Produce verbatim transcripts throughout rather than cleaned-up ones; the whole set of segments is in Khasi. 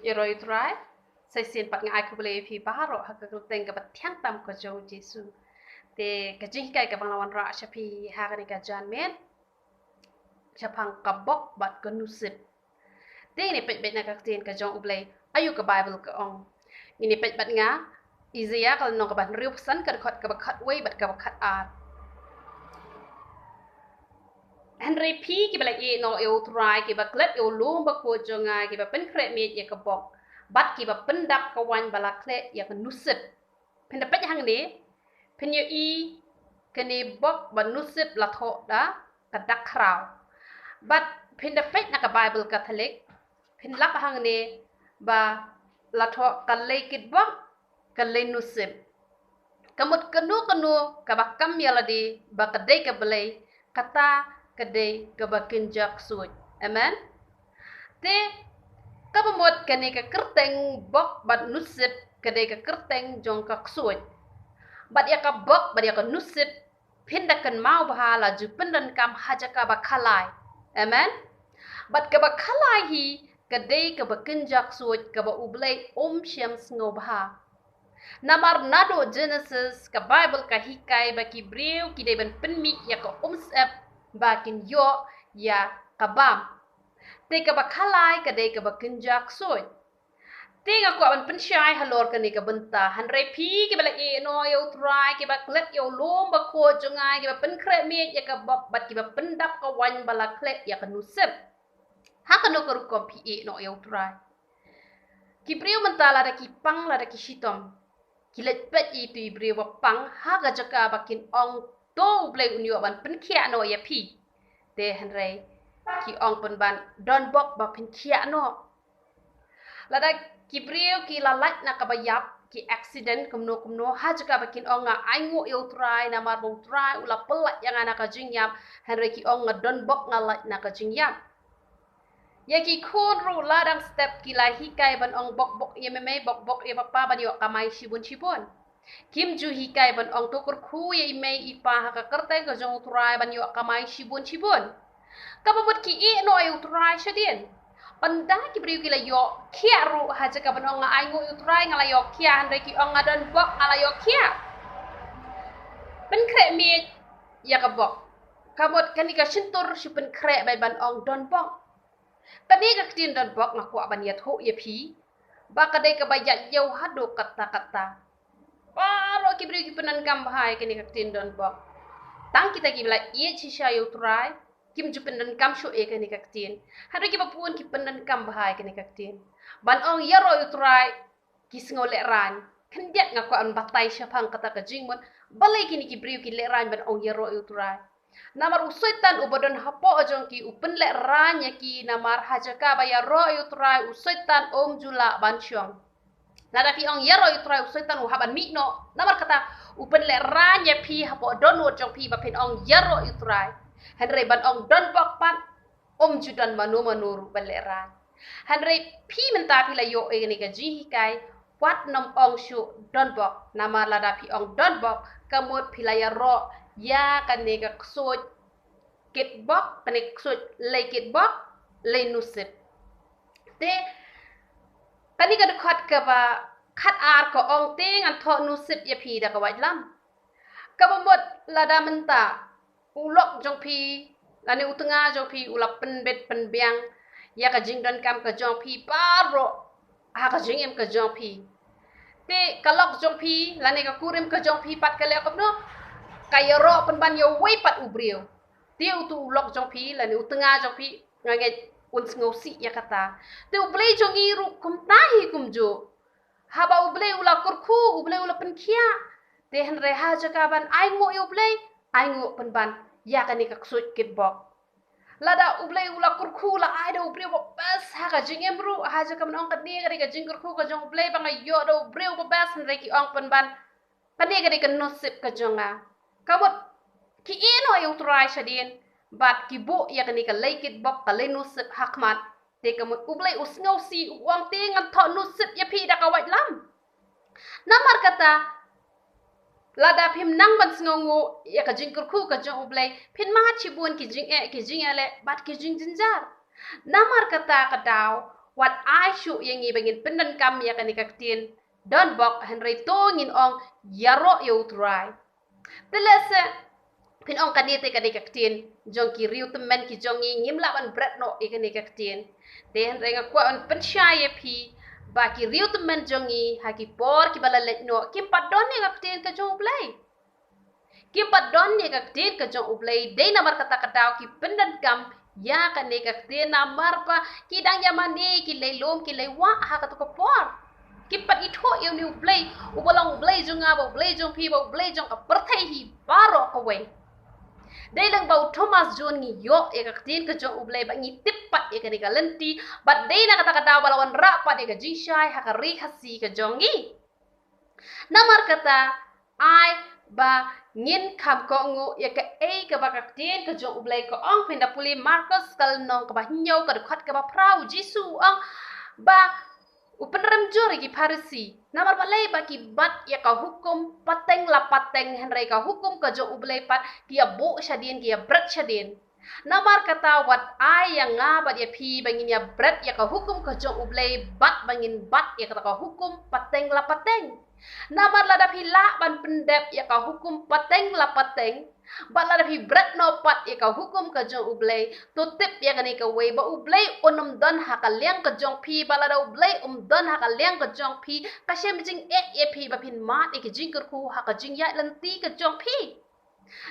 Ïaroh ïa u Trai. Sa shisien pat nga ai khublei ïa phi baroh ha ka kyrteng kaba thiang tam ka jong u Jisu. Te ka jinghikai kaba nga la wanrah sha phi ha kane ka janmiet shaphang ka bok bad ka nusip. Te ngin ïa peit beit na ka ktien ka jong U Blei, aïu ka Baibl ka ong. Ngin ïa peit beit nga Isaïah ka lynnong kaba hynriewphew san, ka dkhot kaba khatwei bad kaba khatar. Hynrei phi kiba la ïehnoh ïa u Trai, kiba klet ïa u lum bakhuid jong nga, kiba pynkhreh miej ïa ka bok bad kiba pyndap ka waiñ ba la khleh ïa ka nusip. Phin da peit hangne, phin ïohi kane bok bad nusip la thoh da ka dak khraw. Bad phin da peit na ka Baibl Katholik, phin lap hangne ba la thoh ka lei kitbok, ka lei nusip. Ka mut kano kano kaba kam ïa lade ba ka dei ka blei, kata ka dei kaba kynja ksuid. Amen. Te kaba mut kane ka kyrteng bok bad nusip ka dei ka kyrteng jong ka ksuid. Bad ïa ka bok bad ïa ka nusip phin da kynmaw bha la ju pyndonkam ha jaka ba khalai. Amen. Bad kaba khalai hi ka dei kaba kynja ksuid kaba U Blei um shym sngewbha. Namar naduh Genesis ka Baibl ka hikai ba ki briew ki dei ban pynmih ïa ka umsyep ba kin ïoh ïa ka bam. Te kaba khalai ka dei kaba kynja ksuid. Te nga kwah ban pynshai halor kane ka bynta, hynrei phi kiba la ïehnoh ïa u Trai, kiba klet ïa u lum bakhuid jong nga, kiba pynkhreh miej ïa ka bok bad kiba pyndap ka waiñ ba la khleh ïa ka nusip. Ha kano ka rukom phi ïehnoh ïa u Trai? Ki briew mynta lada ki pang lada ki shitom, ki leit peit ïa itu i briew ba pang ha ka jaka ba kin ong to U Blei un ïoh ban pynkhiah noh ïa phi. Te hynrei ki ong pynban don bok ba pynkhiah noh. Lada ki briew ki la lait na kaba ïap, ki accident kumno kumno, ha jaka ba kin ong nga ainguh ïa u Trai namar ba u Trai u la pyllait ïa nga na ka jingïap, hynrei ki ong nga don bok nga lait na ka jingïap. Ïa ki khun ruh la dang step ki la hikai ban ong bok bok ïa mei mei, bok bok ïa papa ban ïoh kamai shibun shibun. Kim ju hikai ban ong to kyrkhu ïa i mei i pa ha ka kyrteng ka jong u Trai ban ïoh kamai shibun shibun. Kaba mut ki ïehnoh ïa u Trai shadien. Ynda ki briew ki la ïoh khiah ruh ha jaka ban ong nga ainguh ïa u Trai nga la ïoh khiah, hynrei ki ong nga don bok nga la ïoh khiah. Pynkhreh miej ïa ka bok. Ka mut kane ka shyntur shu pynkhreh beit ban ong don bok. Kane ka ktien don bok nga kwah ban ïathuh ïa phi ba ka dei kaba ïaid ïew haduh katta katta. Baroh ki briew ki pyndonkam bha ïa kane ka ktien don bok. Tang kita kiba la ïeit shisha ïa u Trai kim ju pyndonkam shuh ïa kane ka ktien. Hynrei kiba bun ki pyndonkam bha ïa kane ka ktien ban ong ïaroh ïa u Trai. Ki sngew lehraiñ. Khyndiat nga kwah ban batai shaphang kata ka jingmut balei kine ki briew ki lehraiñ ban ong ïaroh ïa u Trai. Namar u Soitan uba don hapoh jong ki u pynlehraiñ ïa ki, namar ha jaka ba ïaroh ïa u Trai u Soitan um ju lah ban shong. Lada phi ong ïaroh ïa u Trai u Soitan u hap ban mih noh. Namar kata u pynlehraiñ ïa phi hapoh dohnud jong phi ba phin ong ïaroh ïa u Trai. Hynrei ban ong don bok pat um ju don mano mano ruh ban lehraiñ. Hynrei phi mynta phi la ïoh ïa kane ka jinghikai, wat nym ong shuh don bok, namar lada phi ong don bok ka mut phi la ïaroh ïa kane ka ksuid kitbok, kane ka ksuid lei kitbok lei nusip. Te kane ka dkhot kaba khatar ka ong te ngan thoh nusip ïa phi da ka waitlam. Kaba mut lada mynta u lok jong phi lane u tnga jong phi u la pynbit pynbiang ïa ka jingdonkam ka jong phi baroh ha ka jingim ka jong phi. Te ka lok jong phi lane ka kurim ka jong phi pat ka leh kumno? Ka ïaroh pynban ïa uwei pat u briew. Te utu u lok jong phi lane u tnga jong phi nga ngeit un sngewsih ïa kata. Te U Blei jong ngi ruh kumta hi kumjuh. Haba U Blei u la kyrkhu, U Blei u la pynkhiah. Te hynrei ha jaka ban ainguh ïa U Blei, ainguh pynban ïa kane ka ksuid kitbok. Lada U Blei u la kyrkhu, la ai da u briew ba best ha ka jingim ruh, ha jaka ban ong kane ka dei ka jingkyrkhu ka jong U Blei ba nga ïoh da u briew ba best, hynrei ki ong pynban kane ka dei ka nusip ka jong nga. Ka mut ki ïehnoh ïa u Trai shadien bad ki buh ïa kane ka lei kitbok, ka lei nusip ha khmat. Te ka mut U Blei u sngewsih, u ong te ngan thoh nusip ïa phi da ka waitlam. Namar kata lada phim nang ban sngewnguh ïa ka jingkyrkhu ka jong U Blei, phin mad shibun ki jingeh, ki jingïaleh bad ki jingjynjar. Namar kata ka daw Wat ai shuh ïa ngi ba ngin pyndonkam ïa kane ka ktien donbok, hynrei to ngin ong ïaroh ïa U Trai. Te lehse phin ong kane te kane ka ktien jong ki riew tymmen ki jong ngi, ngim lah ban bret noh ïa kane ka ktien. Te hynrei nga kwah ban pynshai ïa phi ba ki riew tymmen jong ngi ha ki por kiba la leit noh kim pat don ïa ka ktien ka jong U Blei. Kim pat don ïa ka ktien ka jong U Blei, dei namar kata ka daw ki pyndonkam ïa kane ka ktien namar ba ki dang ïa mane, ki lei lum, ki lei wah ha kato ka por. Kim pat ithuh ïa une U Blei uba long U Blei jong nga, ba U Blei jong phi, ba U Blei jong ka pyrthei hi baroh kawei. Dei lang ba u Thomas Jones ngi ïoh ïa ka ktien ka jong U Blei, ba ngi tip pat ïa kane ka lynti, bad dei na kata ka daw ba la wanrah pat ïa ka jingshai ha ka Ri Khasi ka jong ngi. Namar kata, ai ba ngin kham kohnguh ïa kaei kaba ka ktien ka jong U Blei ka ong. Phin da pule Markos ka lynnong kaba hynñiew, ka dkhot kaba phra, U Jisu u ong ba u pynrem jur ïa ki Pharisi. Namar balei? Ba ki bat ïa ka hukum pateng la pateng, hynrei ka hukum ka jong U Blei pat ki ïa buh shadien, ki ïa bret shadien. Namar kata wat ai ïa nga bad ïa phi ba ngin ïa bret ïa ka hukum ka jong U Blei, bad ba ngin bat ïa kata ka hukum pateng la pateng. Namar lada phi lah ban pyndep ïa ka hukum pateng la pateng, bad lada phi bret noh pat ïa ka hukum ka jong U Blei, to tip ïa kane kawei, ba U Blei un ym don ha ka liang ka jong phi. Bad lada U Blei um don ha ka liang ka jong phi, ka shem jingeh ïa phi ba phin mad ïa ki jingkyrkhu ha ka jingïaid lynti ka jong phi.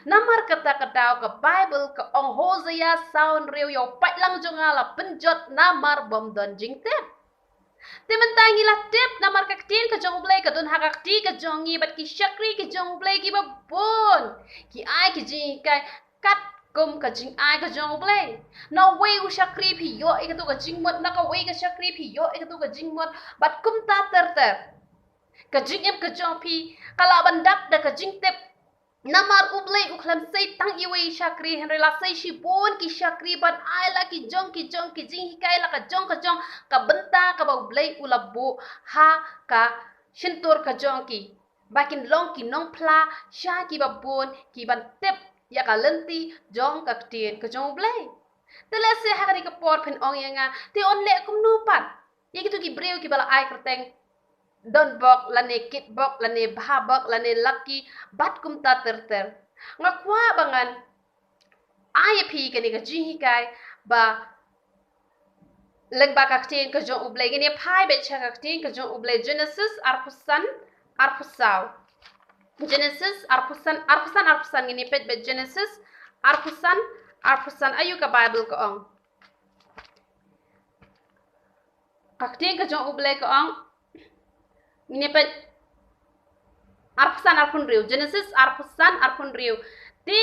Namar kata ka daw ka Baibl ka ong, Hosea saw hynriew, ïa u paidlang jong nga la pynjot namar bym don jingtip. Te mynta ngi la tip namar ka ktien ka jong U Blei ka don ha ka kti ka jong ngi, bad ki shakri ki jong U Blei kiba bun ki ai ki jinghikai katkum ka jingai ka jong U Blei. Na uwei u shakri phi ïoh ïa kato ka jingmut, na kawei ka shakri phi ïoh ïa kato ka jingmut, bad kumta ter ter. Ka jingim ka jong phi ka lah ban dap da ka jingtip. Namar U Blei u khlem sei tang iwei i shakri, hynrei la sei shibun ki shakri ban ai la ki jong ki jong ki jinghikai, la ka jong ka jong ka bynta kaba U Blei u la buh ha ka shyntur ka jong ki, ba kin long ki nongphla sha kiba bun, ki ban tip ïa ka lynti jong ka ktien ka jong U Blei. Te lehse ha kane ka por phin ong ïa nga, te un leh kumno pat ïa kito ki briew kiba la ai kyrteng donbok, lane kitbok, lane bhabok, lane laki, bad kumta ter ter? Nga kwah ba ngan ai ïa phi kane ka jinghikai ba lyngba ka ktien ka jong U Blei. Ngin ïa phai beit sha ka ktien ka jong U Blei, Genesis arphew san, arphew saw. Genesis arphew san, arphew san, arphew san, ngin ïa peit beit Genesis arphew san, arphew san, aïu ka Baibl ka ong. Ka ktien ka jong U Blei ka ong, ngin ïa peit arphew san, arphew hynriew, Genesis arphew san, arphew hynriew. Te,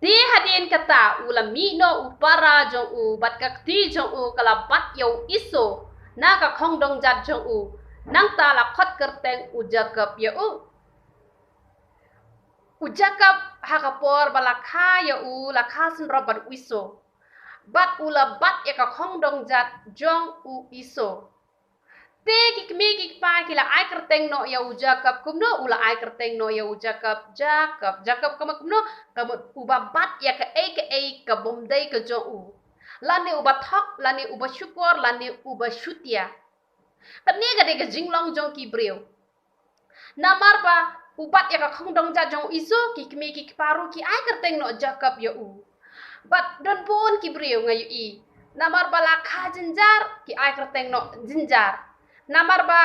te hadien kata u la mih noh u para jong u, bad ka kti jong u ka la bat ïa u Esau na ka khongdong jat jong u. Nangta la khot kyrteng u Jakob ïa u. U Jakob ha ka por ba la kha ïa u, la kha synrop bad u Esau, bad u la bat ïa ka khongdong jat jong u Esau. Te ki kmie ki kpa ki la ai kyrteng noh ïa u Jakob kumno? U la ai kyrteng noh ïa u Jakob Jakob. Jakob ka mut kumno? Ka mut uba bat ïa kaei kaei ka bym dei ka jong u, lane uba thok, lane uba shukor, lane uba shutia. Kane ka dei ka jinglong jong ki briew. Namar ba u bat ïa ka khongdong jat jong u Esau, ki kmie ki kpa ruh ki ai kyrteng noh Jakob ïa u. Bad don bun ki briew nga ïohi, namar ba la kha jynjar, ki ai kyrteng noh Jynjar. Namar ba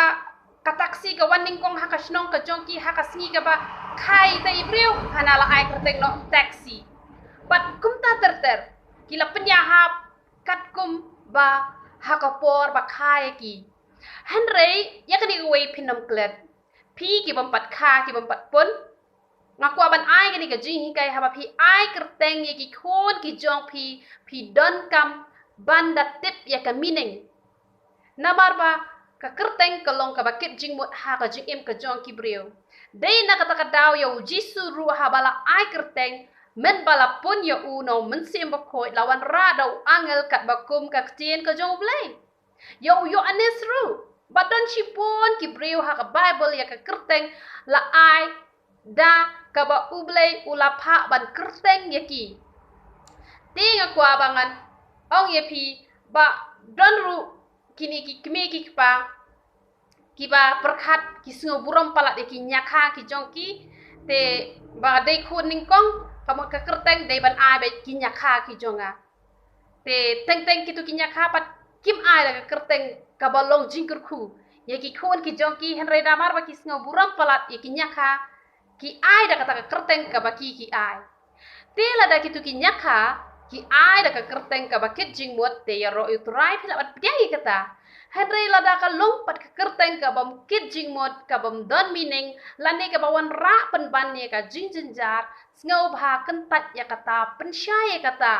ka taxi ka wan nyngkong ha ka shnong ka jong ki ha ka sngi kaba kha ïa ita i briew, hana la ai kyrteng noh Taxi. Bad kumta ter ter, ki la pynïahap katkum ba ha ka por ba kha ïa ki. Hynrei ïa kane kawei phin ym klet. Phi ki bym pat kha, ki bym pat pun, nga kwah ban ai kane ka jinghikai, haba phi ai kyrteng ïa ki khun ki jong phi, phi donkam ban da tip ïa ka meaning. Namar ba ka kyrteng ka long kaba kit jingmut ha ka jingim ka jong ki briew. Dei na kata ka daw ïa u Jisu ruh haba la ai kyrteng, mynba la pun ïa u na u Mynsiem Bakhuid, la wanrah da u angel katba kum ka ktien ka jong U Blei. Ïa u Ïoannis ruh, ba don shibun ki briew ha ka Baibl ïa ka kyrteng la ai da kaba U Blei u la phah ban kyrteng ïa ki. Te nga kwah ba ngan ong ïa phi ba don ruh kine ki kmie ki kpa kiba pyrkhat, ki sngew burom palat ïa ki ñiakha ki jong ki, te ba dei khun nyngkong, ka, ka kyrteng dei ban ai beit ki ñiakha ki jong nga. Te teng teng kito ki ñiakha pat kim ai da ka kyrteng kaba long jingkyrkhu ïa ki khun ki jong ki, hynrei namar ba ki sngew burom palat ïa ki ñiakha, ki ai da kata ka kyrteng kaba ki, ki ai. Te lada kito ki ñiakha ki ai da ka kyrteng kaba kit jingmut, te ïaroh ïa U Trai, phi lah ban pdiang ïa kata. Hynrei lada ka long pat ka kyrteng kabym kit jingmut, kabym don meaning, lane kaba wanrah pynban ïa ka jingjynjar, sngewbha kyntait ïa kata, pynshai ïa kata.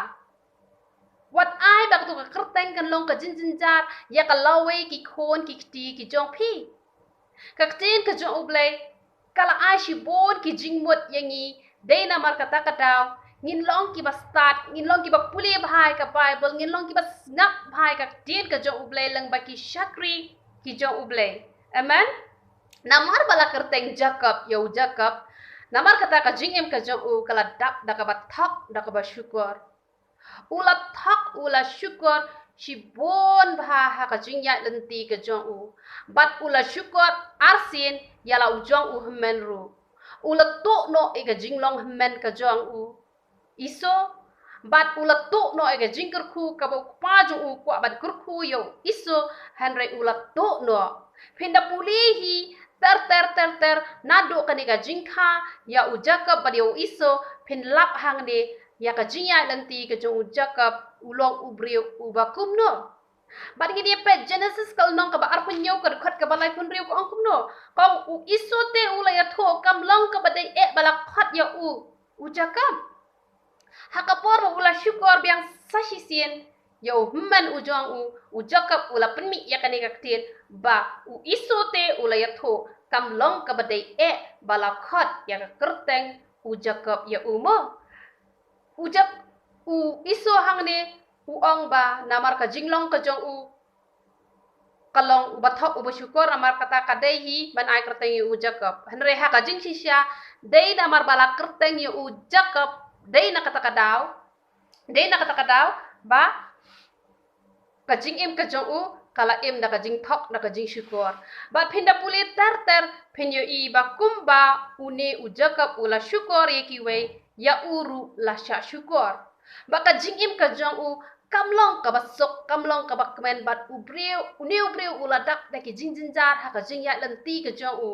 Wat ai ba kato ka kyrteng kan long ka jingjynjar ïa ka lawei ki khun ki kti ki jong phi. Ka ktien ka jong U Blei ka la ai shibun ki jingmut ïa ngi, dei namar kata ka daw ngin long kiba stad, ngin long kiba pule bha ïa ka Baibl, ngin long kiba sngap bha ïa ka ktien ka jong U Blei lyngba ki shakri ki jong U Blei. Amen. Namar ba la kyrteng Jakob ïa u Jakob, namar kata ka jingim ka jong u ka la dap da kaba thok, da kaba shukor. U la thok, u la shukor shibun bha ha ka jingïaid lynti ka jong u. Bad u la shukor arsien ïa la u jong u hynmen ruh. U la tuh noh ïa ka jinglong hynmen ka jong u Esau. Bad u la tuh noh ïa ka jingkyrkhu kaba u kpa jong u u kwah ban kyrkhu ïa u Esau, hynrei u la tuh noh. Phin da pule hi ter ter ter ter naduh kane ka jingkha ïa u Jakob bad ïa u Esau, phin lap hangne ïa ka jingïaid lynti ka jong u Jakob, u long u briew uba kumno. Bad ngin ïa peit Genesis ka lynnong kaba arphew hynñiew, ka dkhot kaba laiphew hynriew, ka ong kumno. Ka ong, u Esau te u la ïathuh kam long kaba dei eh ba la khot ïa u u Jakob. Ha ka por ba u la shukor biang sa shisien ïa u hynmen u jong u, u Jakob u la pynmih ïa kane ka ktien ba u Esau te u la ïathuh kam long kaba dei eh ba la khot ïa ka kyrteng u Jakob ïa u mo. U Jak-, u Esau hangne u ong ba namar ka jinglong ka jong u ka long uba thok uba shukor, namar kata ka dei hi ban ai kyrteng ïa u Jakob. Hynrei ha ka jingshisha, dei namar ba la kyrteng ïa u Jakob, dei na kata ka daw, dei na kata ka daw ba ka jingim ka jong u ka la im da ka jingthok, da ka jingshukor. Bad phin da pule ter ter, phin ïohi ba kumba une u Jakob u la shukor ïa kiwei, ïa u ruh la shah shukor. Bad ka jingim ka jong u kam long kaba suk, kam long kaba kmen, bad u briew, une u briew u la dap da ki jingjynjar ha ka jingïaid lynti ka jong u.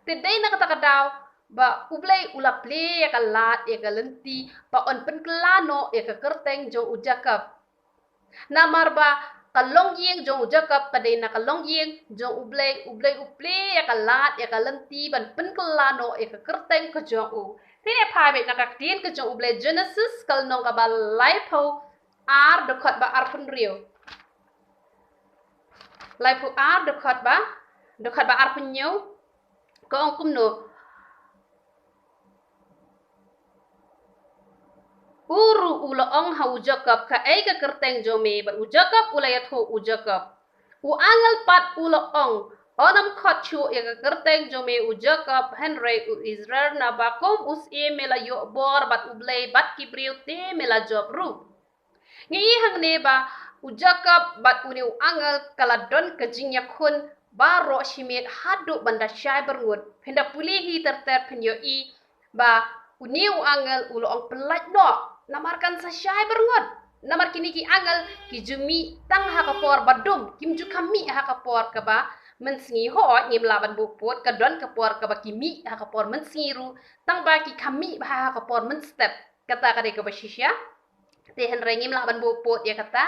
Te dei na kata ka daw ba U Blei u la plie ïa ka lad ïa ka lynti ba un pynkylla noh ïa ka kyrteng jong u Jakob. Namar ba ka longïing jong u Jakob ka dei na ka longïing jong U Blei, U Blei u plie ïa ka lad ïa ka lynti ban pynkylla noh ïa ka kyrteng ka jong u. Te ïa phai beit na ka ktien ka jong U Blei, Genesis ka lynnong kaba laiphew ar, dkhot ba arphew hynriew. Laiphew ar, dkhot ba, dkhot ba arphew hynñiew. Ka ong kumno. U ruh u la ong ha u Jakob, kaei ka kyrteng jong me? Bad u Jakob u la ïathuh, u Jakob. U angel pat u la ong, un ym khot shuh ïa ka kyrteng jong me u Jakob, hynrei u Israel, naba kum u syiem me la ïoh bor bad U Blei bad ki briew te me la jop ruh. Ngi i hangne ba u Jakob bad une u angel ka la don ka jingïakhun baroh shi miet haduh ban da shai byrngut. Phin da pule hi ter ter phin ïohi ba une u angel u la ong, pyllait noh, namar kan sa shai byrngut. Namar kine ki angel ki ju mih tang ha ka por ba dum, kim ju kham mih ha ka por kaba mynsngi. Hooid, ngim lah ban buh pud, ka don ka por kaba ki mih ha ka por mynsngi ruh, tang ba ki kham mih bha ha ka por mynstep. Kata ka dei kaba shisha. Te hynrei ngim lah ban buh pud ïa kata.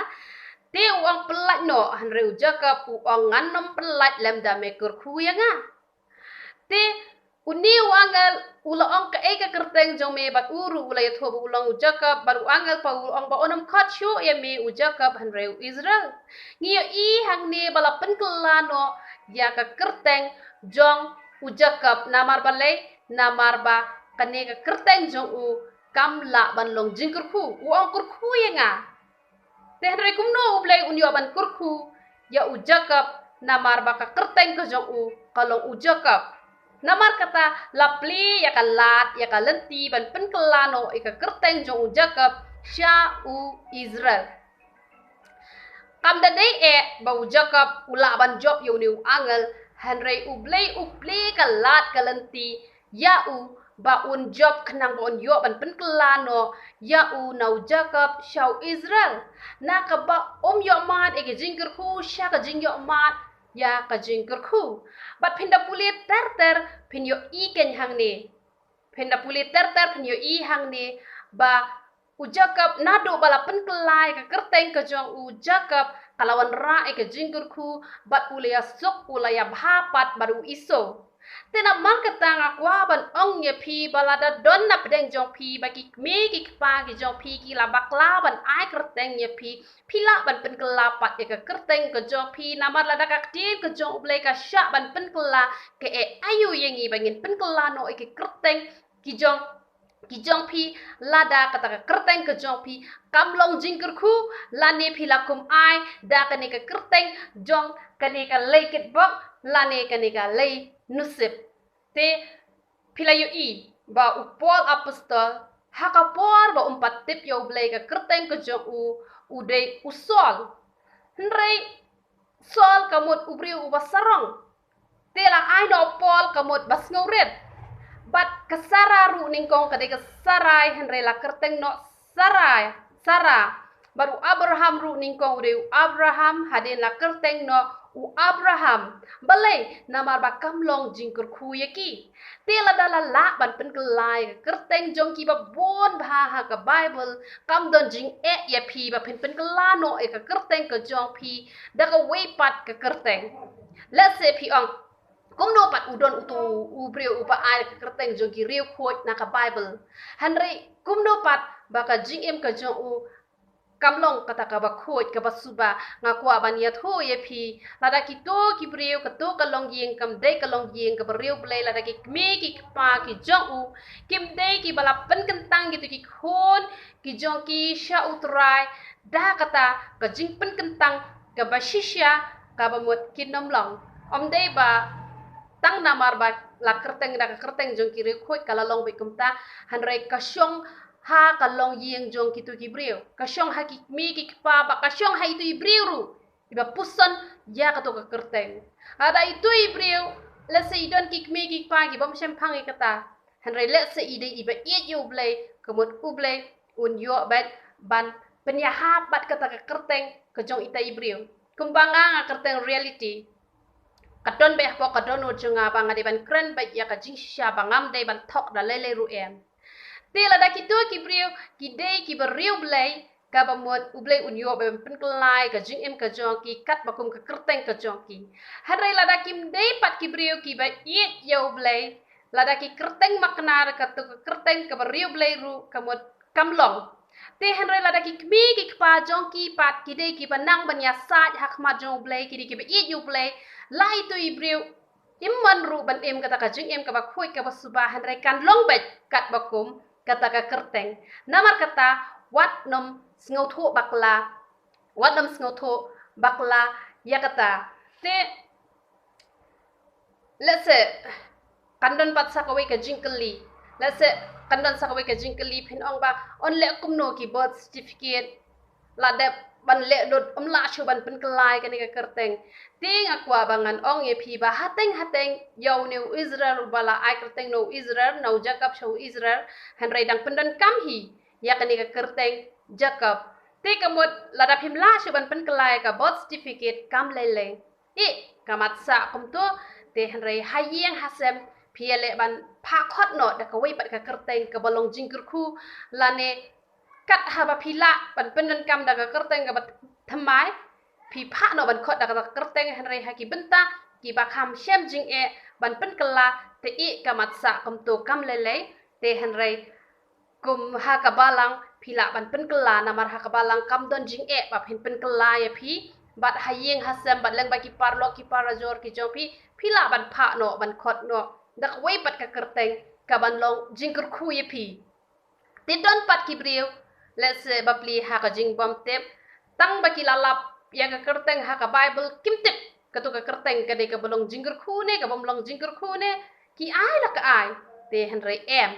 Te u ong, pyllait noh, hynrei u Jakob u ong, ngan ym pyllait lymda me kyrkhu ïa nga. Te une u angel u la ong, kaei ka kyrteng jong me? Bad u ruh u la ïathuh ba u long u Jakob, bad u angel pat u ong ba un ym khot shuh ïa me u Jakob, hynrei u Israel. Ngi ïohi hangne ba la pynkylla noh ïa ka kyrteng jong u Jakob, namar balei? Namar ba kane ka kyrteng jong u kam lah ban long jingkyrkhu. U ong, kyrkhu ïa nga. Te hynrei kumno U Blei un ïoh ban kyrkhu ïa u Jakob, namar ba ka kyrteng ka jong u ka long u Jakob? Namar kata la plie ïa ka lad ïa ka lynti ban pynkylla noh ïa ka kyrteng jong u Jakob sha u Israel. Kam da dei eh ba u Jakob u lah ban jop ïa une u angel, hynrei U Blei u plie ka lad ka lynti ïa u ba un jop khnang ba un ïoh ban pynkylla noh ïa u na u Jakob sha u Israel, na kaba um ïoh mad ïa ka jingkyrkhu sha ka jingïoh mad ïa ka jingkyrkhu. Bad phin da pule ter ter phin ïohi kein hangne. Phin da pule ter ter phin ïohi hangne ba u Jakob naduh ba la pynkylla ïa ka kyrteng ka jong u Jakob, ka la wanrah ïa ka jingkyrkhu bad u la ïasuk, u la ïabha pat bad u Esau. Te namar kata nga kwah ban ong ïa phi ba lada don na pdeng jong phi ba ki kmie ki kpa ki jong phi ki la bakla ban ai kyrteng ïa phi, phi lah ban pynkylla pat ïa ka kyrteng ka jong phi, namar lada ka ktien ka jong U Blei ka shah ban pynkylla, ka ai aïu ïa ngi ba ngin pynkylla noh ïa ka kyrteng ki jong, ki jong phi, lada kata ka kyrteng ka jong phi kam long jingkyrkhu, lane phi la kum ai da kane ka kyrteng jong kane ka lei kitbok lane kane ka lei nusip. Te phi la ïohi ba u Paul apostol, ha ka por ba um pat tip ïa U Blei, ka kyrteng ka jong u u dei u Saul. Hynrei Saul ka mut u briew uba sarong. Te la ai noh Paul ka mut ba sngewrit. Bad ka Sara ruh nyngkong ka dei ka Sarai, hynrei la kyrteng noh Sarai, Sara. Bad u Abraham ruh nyngkong u dei u Abraham, hadien la kyrteng noh u Abraham. Balei? Namar ba kam long jingkyrkhu ïa ki. Te lada la lah ban pynkylla ïa ka kyrteng jong ki ba bun bha ha ka Baibl, kam don jingeh ïa phi ba phin pynkylla noh ïa ka kyrteng ka jong phi da kawei pat ka kyrteng. Let's say phi ong, kumno pat u don uto u briew uba ai ka kyrteng jong ki riewkhuid na ka Baibl, hynrei kumno pat ba ka jingim ka jong u kam long kata kaba khuid kaba suba? Nga kwah ban ïathuh ïa phi, lada kito ki briew, kato ka longïing kam dei ka longïing kaba riewblei, lada ki kmie ki kpa ki jong u kim dei kiba la pynkyntang kito ki khun ki jong ki sha U Trai da kata ka jingpynkyntang kaba shisha, kaba mut kin ym long. Ym dei ba tang namar ba la kyrteng da ka kyrteng jong ki riewkhuid ka la long beit kumta, hynrei ka shong ha ka longïing jong kito ki briew, ka shong ha ki kmie ki kpa, bad ka shong ha ito i briew ruh iba puson ïa kato ka kyrteng. Lada ito i briew, let's say, i don ki kmie ki kpa kiba ym shemphang ïa kata, hynrei let's say i dei iba ïeit ïa U Blei, ka mut U Blei un ïoh beit ban pynïahap bad kata ka kyrteng ka jong ita i briew. Kumba nga, nga kyrteng Reality. Ka don beit hapoh ka dohnud jong nga ba nga dei ban kren beit ïa ka jingshisha ba ngam dei ban thok da lei lei ruh em. Te lada kito ki briew ki dei kiba riewblei, kaba mut U Blei un ïoh ban pynkylla ïa ka jingim ka jong ki katba kum ka kyrteng ka jong ki. Hynrei lada kim dei pat ki briew kiba ïeit ïa U Blei, lada ki kyrteng makna da kato ka kyrteng kaba riewblei ruh, ka mut kam long. Te hynrei lada ki kmie ki kpa jong ki pat ki dei kiba nang ban ïasaid ha khmat jong U Blei, ki dei kiba ïeit ïa U Blei, la ito i briew im mon ruh ban im kata ka jingim kaba khuid kaba suba, hynrei kan long beit katba kum kata ka kyrteng. Namar kata, wat nym sngewthuh bakla, wat nym sngewthuh bakla ïa kata. Te let's say kan don pat sa kawei ka jingkylli. Let's say kan don sa kawei ka jingkylli, phin ong ba yn leh kumno ki birth certificate, la dep ban leh lut, ym lah shuh ban pynkylla ïa kane ka kyrteng. Te nga kwah ba ngan ong ïa phi ba hateng hateng ïa une u Israel uba la ai kyrteng na u Israel, na u Jakob sha u Israel, hynrei dang pyndonkam hi ïa kane ka kyrteng Jakob. Te ka mut lada phim lah shuh ban pynkylla ïa ka birth certificate, kam lei lei. Ïeh, ka mat sah kumto. Te hynrei ha ïing ha sem phi ïaleh ban phah khot noh da kawei pat ka kyrteng kaba long jingkyrkhu, lane kat haba phi lah ban pyndonkam da ka kyrteng kaba thymmai, phi phah noh ban khot da ka kyrteng, hynrei ha ki bynta kiba kham shem jingeh ban pynkylla, te ïeh, ka mat sah kumto, kam lei lei. Te hynrei kum ha ka balang phi lah ban pynkylla, namar ha ka balang kam don jingeh ba phin pynkylla ïa phi. Bad ha ïing ha sem bad lyngba ki paralok ki parajor ki jong phi, phi lah ban phah noh, ban khot noh da kawei pat ka kyrteng kaban long jingkyrkhu ïa phi. Te don pat ki briew, let's say, bapli ha ka jingbym tip, tang ba ki la lap ïa ka kyrteng ha ka Baibl, kim tip kato ka kyrteng ka dei kaba long jingkyrkhu ne kabym long jingkyrkhu ne, ki ai la ka ai. Te hynrei em.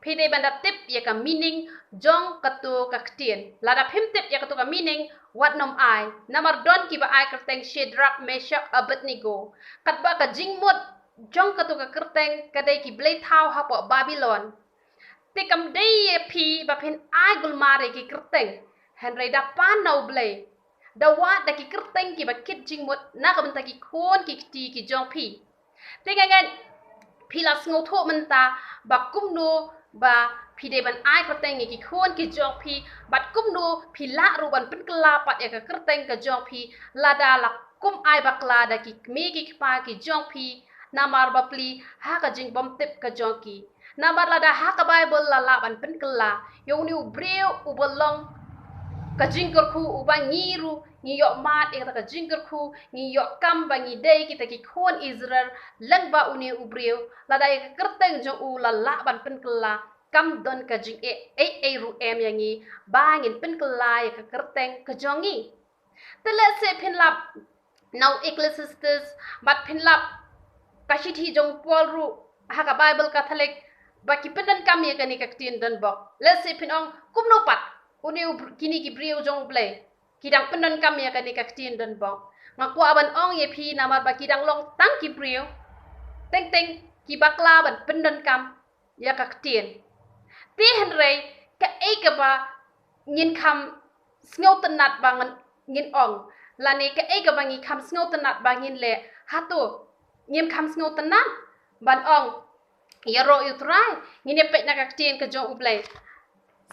Phi dei ban da tip ïa ka meaning jong kato ka ktien. Lada phim tip ïa kato ka meaning, wat nym ai. Namar don kiba ai kyrteng Shadrach, Meshach, Abednego. Katba ka jingmut jong kato ka kyrteng ka dei ki blei thaw hapoh Babilon. Te kam dei ïa phi ba phin ai gulmar ïa ki kyrteng. Hynrei da pan na U Blei. Da wad da ki kyrteng kiba kit jingmut na ka bynta ki khun ki kti ki jong phi. Te nga ngeit phi la sngewthuh mynta ba kumno ba phi dei ban ai kyrteng ïa ki khun ki jong phi, bad kumno phi lah ruh ban pynkylla pat ïa ka kyrteng ka jong phi, lada la kum ai bakla da ki kmie ki kpa ki jong phi, namar ba plie ha ka jingbymtip ka jong ki. Namar lada ha ka Baibl la lah ban pynkylla ïa une u briew uba long ka jingkyrkhu, uba ngi ruh ngi ïoh mad ïa kata ka jingkyrkhu, ngi ïoh kam ba ngi dei kita ki khun Israel lyngba une u briew, lada ïa ka kyrteng jong u la lah ban pynkylla, kam don ka jingeh ei ei ruh em ïa ngi ba ngin pynkylla ïa ka kyrteng ka jong ngi. Te lehse phin lap na u Ecclesiastes, bad phin lap ka shithi jong u Paul ruh ha ka Baibl Katholik, ba ki pyndonkam ïa kane ka ktien donbok. Lehse phin ong, kumno pat, une u br-, kine ki briew jong U Blei ki dang pyndonkam ïa kane ka ktien donbok. Nga kwah ban ong ïa phi namar ba ki dang long tang ki briew teng teng ki bakla ban pyndonkam ïa ka ktien. Te hynrei kaei kaba ngin kham sngewtynnat ba ngin, ngin ong, lane kaei kaba ngi kham sngewtynnat ba ngin leh, hato ngim kham sngewtynnat ban ong, ïaroh ïa U Trai? Ngin ïa peit na ka ktien ka jong U Blei.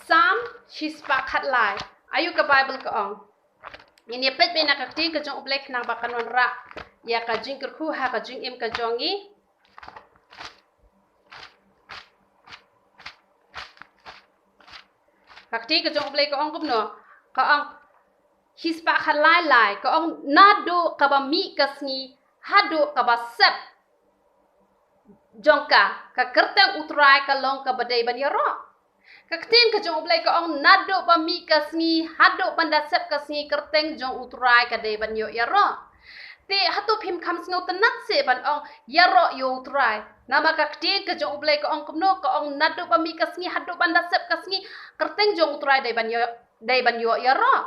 Salm shispah khatlai. Aïu ka Baibl ka ong? Ngin ïa peit beit na ka ktien ka jong U Blei khnang ba kan wanrah ïa ka jingkyrkhu ha ka jingim ka jong ngi. Ka ktien ka jong U Blei ka ong kumno? Ka ong, shispah khatlai lai, ka ong, naduh kaba mih ka sngi haduh kaba sep jong ka, ka kyrteng U Trai ka long kaba dei ban ïaroh. Ka ktien ka jong U Blei ka ong, naduh ba mih ka sngi haduh ban da sep ka sngi, kyrteng jong U Trai ka dei ban ïoh ïaroh. Te hato phim kham sngewtynnat seh ban ong, ïaroh ïa U Trai? Namar ka ktien ka jong U Blei ka ong kumno? Ka ong, naduh ba mih ka sngi haduh ban da sep ka sngi, kyrteng jong U Trai dei ban ïoh, dei ban ïoh ïaroh.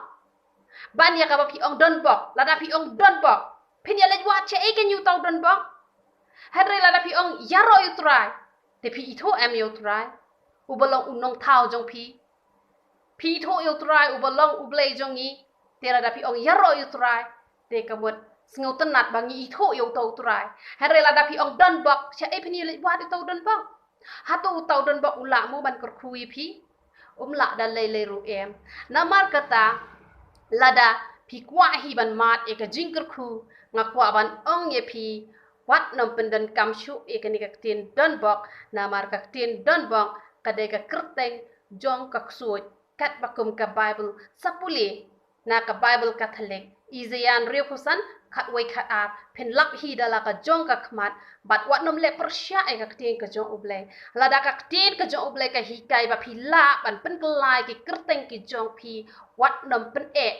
Ban ïa kaba phi ong donbok, lada phi ong donbok, phin ïa leit wad shaei kein ïa uta u donbok? Hynrei lada phi ong, ïaroh ïa U Trai, te phi ithuh em ïa U Trai uba long u nongthaw jong phi? Phi ithuh ïa U Trai uba long U Blei jong ngi? Te lada phi ong, ïaroh ïa U Trai, te ka mut sngewtynnat ba ngi ithuh ïa uta U Trai. Hynrei lada phi ong donbok, shaei phin ïa leit wad ïa uta u donbok? Hato uta u donbok u lah mo ban kyrkhu ïa phi? Um lah da lei lei ruh em. Namar kata, lada phi kwah hi ban mad ïa ka jingkyrkhu, nga kwah ban ong ïa phi, wat nym pyndonkam shuh ïa kane ka ktien donbok, namar ka ktien donbok ka dei ka kyrteng jong ka ksuid, katba kum ka Baibl. Sa pule na ka Baibl Katholik, Isaiah hynriewphew san, khatwei khatar, phin lap hi da la ka jong ka khmat, bad wat nym leh pyrshah ïa ka ktien ka jong U Blei. Lada ka ktien ka jong U Blei ka hikai ba phi lah ban pynkylla ïa ki kyrteng ki jong phi, wat nym pyneh.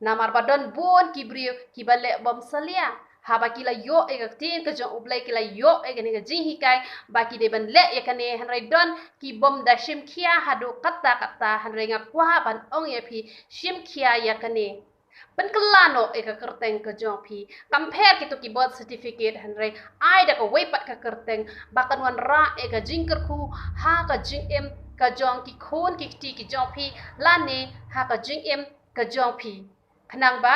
Namar ba don bun ki briew kiba leh bymsalia. Haba ki la ïoh ïa ka ktien ka jong U Blei, ki la ïoh ïa kane ka jinghikai ba ki dei ban leh ïa kane, hynrei don ki bym da shim khia haduh katta katta. Hynrei nga kwah ban ong ïa phi, shim khia ïa kane. Pynkylla noh ïa ka kyrteng ka jong phi. Kam pher kito ki birth certificate, hynrei ai da kawei pat ka kyrteng ba kan wanrah ïa ka jingkyrkhu ha ka jingim ka jong ki khun ki kti ki jong phi, lane ha ka jingim ka jong phi. Khnang ba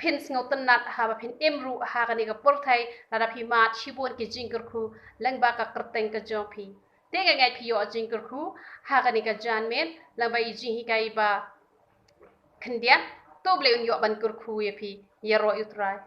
phin sngewtynnat haba phin im ruh ha kane ka pyrthei, lada phi mad shibun ki jingkyrkhu lyngba ka kyrteng ka jong phi. Te nga ngeit phi ïoh jingkyrkhu ha kane ka janmiet lyngba i jinghikai ba khyndiat. To U Blei un ïoh ban kyrkhu ïa phi. Ïaroh ïa U Trai.